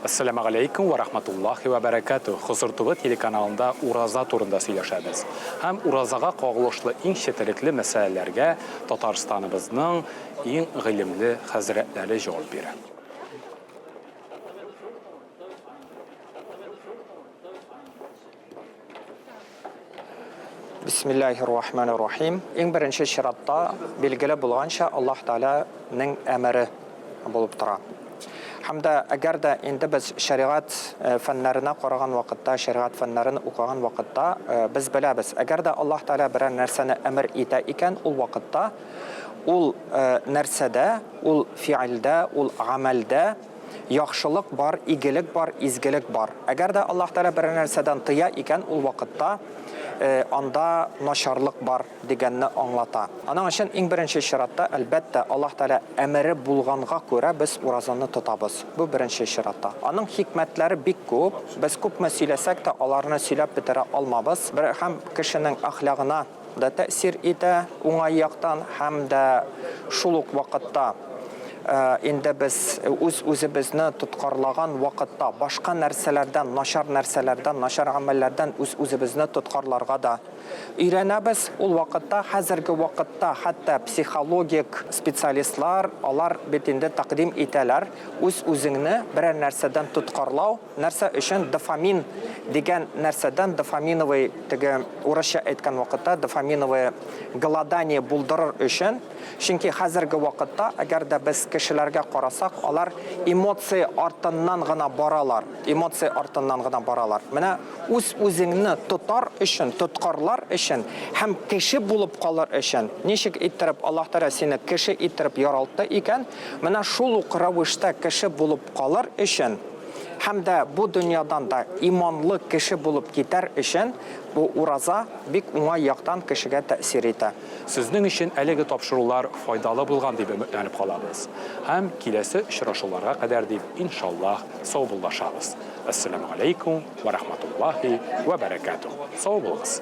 Әссәламегаләйкүм вә рахматуллахи вә бәрәкәтүһ! Хозур ТВ телеканалында ураза турында сөйләшәбез. Һәм уразага кагылышлы иң четерекле мәсьәләләргә Татарстаныбызның иң гыйлемле хәзрәтләре җавап бирә. Бисмиллаһир рахманир рахим. Иң беренче чиратта, билгеле булганча, Аллаһ Тәгаләнең әмере булып тора. Һәм дә әгәр дә инде без шәригать э, фәннәренә караган вакытта, шәригать фәннәрен укыган вакытта э, без беләбез, әгәр дә Аллаһ Тәгалә берәр нәрсәне әмер итә икән, ул вакытта ул э, нәрсәдә, ул фиальдә, ул гамәлдә Яхшылык бар, игелек бар, изгелек бар. Әгәр дә Аллаһ Тәгалә берәр нәрсәдән тыя икән, ул вакытта анда начарлык бар дигәнне аңлата. Аның өчен иң беренче чиратта, әлбәттә, Аллаһ Тәгалә әмере булганга күрә без уразаны тотабыз. Бу беренче чиратта. Аның хикмәтләре бик күп, без күпме сөйләсәк тә, аларны сөйләп бетерә алмабыз. Бер һәм кешенең әхлагына да тәэсир итә уңай яктан һәм дә шул ук вакытта инде без үз-үзебезне тоткарлаган вакытта башка нәрсәләрдән, начар нәрсәләрдән, начар гамәлләрдән үз-үзебезне тоткарларга да өйрәнәбез. Ул вакытта, хәзерге вакытта хәтта психологик специалистлар, алар бит инде тәкъдим итәләр, үз-үзеңне берәр нәрсәдән тоткарлау, Нәрсә өчен дофамин дигән нәрсәдән дофаминовый теге урысча әйткән вакытта дофаминовое голодание булдырыр өчен, чөнки хәзерге вакытта, әгәр дә без кешеләргә карасак, алар эмоция артыннан гына баралар, эмоция артыннан гына баралар. Менә үз-үзеңне тотар өчен, тоткарлар өчен һәм кеше булып калыр өчен, ничек иттереп Аллаһ Тәгалә сине кеше иттереп яралтты икән, менә шул ук рәвештә кеше булып калыр өчен, Һәм дә бу дөньядан да иманлы кеше булып китәр өчен бу ураза бик уңай яктан кешегә тәэсир итә. Сезнең өчен әлеге тапшырулар файдалы булган дип өметләнеп калабыз. Һәм киләсе очрашуларга кадәр дип, иншаллаһ, саубуллашабыз. Әссәламү галәйкүм вә рахматуллаһи вә бәрәкәтүһ. Сау булыгыз!